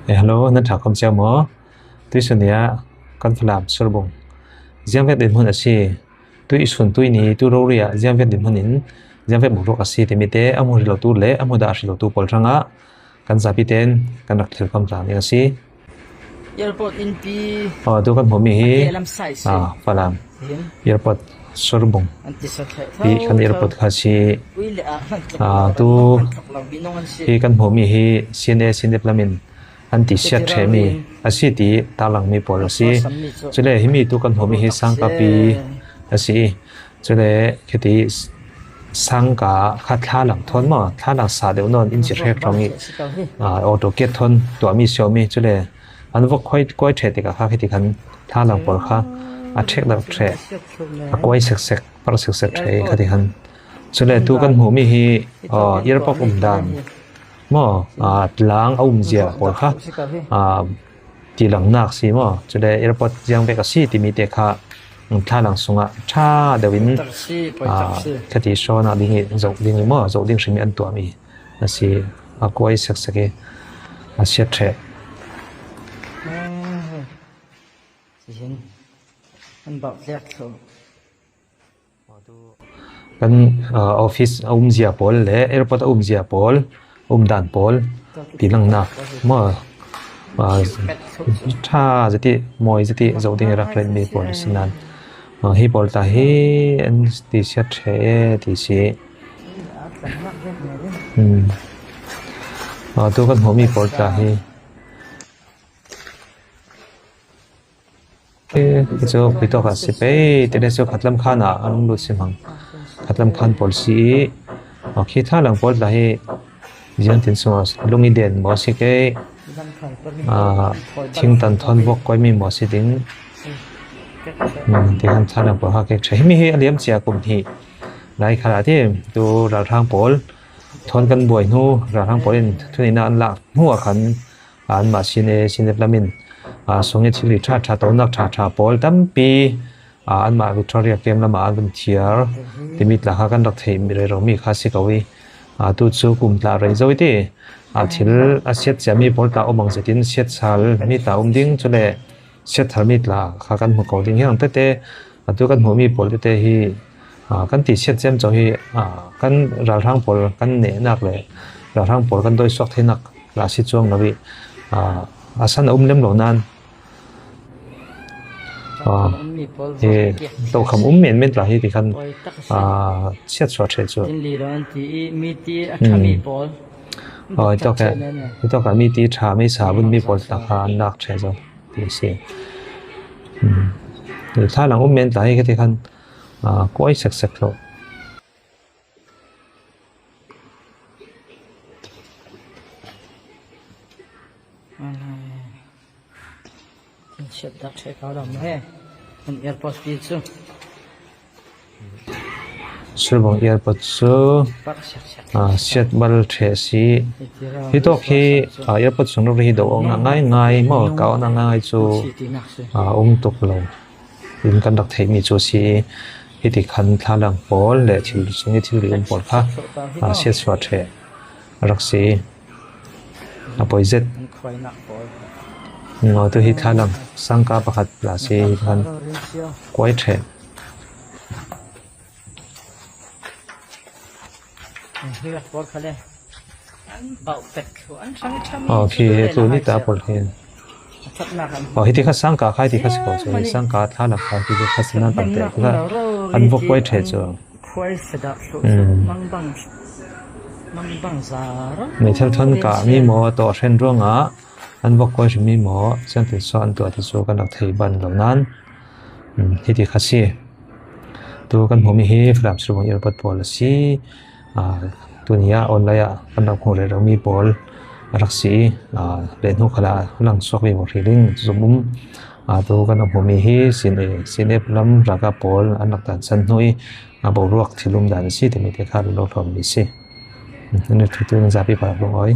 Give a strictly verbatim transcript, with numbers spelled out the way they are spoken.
Eh, hello, nan ṭha khawm cio maw? Tuisun ni-ah kan Falam Surbung ziangvek dinhmun a si. Tuisun tui ni tu rori-ah ziangvek dinhmun in ziangvek boruak a si timi te a hmu hrih lotu le a hmu dah hrih lotu pawl hrangah kan zapi ten kan rak thlir khawm tlang ding a si. Airport inpi. Aw, tu kan hmuhmi hi, Pate lam side si. Ah, Falam. Hin. Airport Surbung. An ti sa thei. Hi kan airport kha si. Ui le ah, han tlak ah, lo, tu han tlak lo, minung an si. Hi kan hmuhmi hi C N A, C N F lamin an ti siat ṭheh mi a si ti tarlang mi pawl a si. Airport sam mi chu. Chule himi tu kan hmuhmi hi sangkapi a si. Chule khiti sangka kha thla lang thawn maw, thla lang sa deuh nawn in chi hrek ṭhawng i, ah, auto gate thawn tuahmi siomi. Chule an vawk kuai, kuai ṭheh tikah kha khiti khan thla lang pawl kha a ṭhek deuh ṭheh, a kuai seksek, par seksek ṭheh i khati khan. Chule tu kan hmuhmi hi, ah, airport um dan maw, ah, tlang a umzia pawl kha, ah, ti langnak si maw? Chule airport ziangvek a si timi te kha, mm, thla lang sungah ṭha deuhin, ah, khati sawn a ding i, zoh ding i maw, zoh ding hrim i an tuahmi a si. A kuai seksek i, a siat ṭheh. Kan, ah, office a umzia pawl le airport a umzia pawl, umdan pawl ti langnak maw, ah, ṭha zati, mawi zati zoh ding i rak ret mi pawl a si nan, ah, hi pawl tla hi an ti siat ṭheh e ti si. Hmm. Ah, tu kan hmuhmi pawl tla hi. Khi, khi chu khui tawk a si pei, tile chu khatlam khan ah an lut si hmang. Khatlam khan pawl si i, aw, khi thla lang pawl tla hi ziang tin sungah lung i den maw si kei, ah, thingtan thawn vawk kuai mi maw si ding. Hmm, ti khan thla lang pawl ha kek ṭha. Himi hi a liam cia kum hnih lai kha la ti, tu ralhrang pawl thawn kan buai hnu, ralhrang pawl in thuneihna an lak hnu ah khan, ah, anmah C N A, C N F lamin, ah, sungit thil ri ṭha ṭha, tonak ṭha ṭha pawl tampi, ah, anmah Victoria camp lamah an vun thiar timi tla kha kan rak theih rero mi kha si ko i, ah, tu chu kum tla rei zo i ti, ah, thil a siat cia mi pawl tla um ang zetin siat sal mi tla um ding, chule siat thar mi tla kha kan hmu ko ding hi ang tete, a tu kan hmuhmi pawl tete hi, ah, kan ti siat ciam co hi, ah, kan ralhrang pawl kan nehnak le ralhrang pawl kan dawisuak theinak la si chuang lo i, ah, a san a um lem lo nan, ah, hi tokham um men men tla hi ti khan, ah, siat suah ṭheh chu. Tin li lo an ti i, mi ti a ṭha mi pawl. Aw, hi tawk ah, hi tawk ah mi ti ṭha mi sa bun mi pawl tla kha an lak ṭheh zo. Ti si. Hmm. Thla lang um men tla hi khati khan, ah, kuai seksek lo. Siat dak ṭheh kau lam he. An airport pi chu. Surbung airport chu, ah, siat bal ṭheh si. Hi tawk hi, ah, airport sung rori hi do awk na ngai ngai maw, kau na ngai ngai chu, ah, um tuk lo. In kan rak theih mi chu si. Hiti khan thla lang pawl le thil sung i thil ri um pawl kha, ah, siat suah ṭheh rak si. A poi zet. Ngaw tu hi thla lang sangka pakhat la si hi khan kuai ṭheh. Aw, khi he tu ni ta pawl hi. Aw, hiti kha sangka kha hiti kha si ko chu. Hi sangka thla lang kha hiti kha si nan tam te kha an vawk kuai ṭheh chu. Khuai sadah thluh chu, hmm, mang bang, mang bang za rawng. Meithal thawn kah mi maw, tawh hren ruangah an vawk kuai hrim mi maw, siangtin saw an tuah ti chu kan rak thei ban lo nan, hmm, hiti kha si. Tu kan hmuhmi hi Falam Surbung airport pawl a si. Ah, tuni ah online ah kan rak hmuh rero mi pawl a rak si. Ah, leh hnu khalah lang suak ve maw hri ding zum um. Ah, tu kan rak hmuhmi hi C N A, C N F lam ralkap pawl an rak tansan hnu i, a boruak thil um dan a si timi te kha lo hlawm mi si. Nan ṭhu tu nan zapi pa lung awi.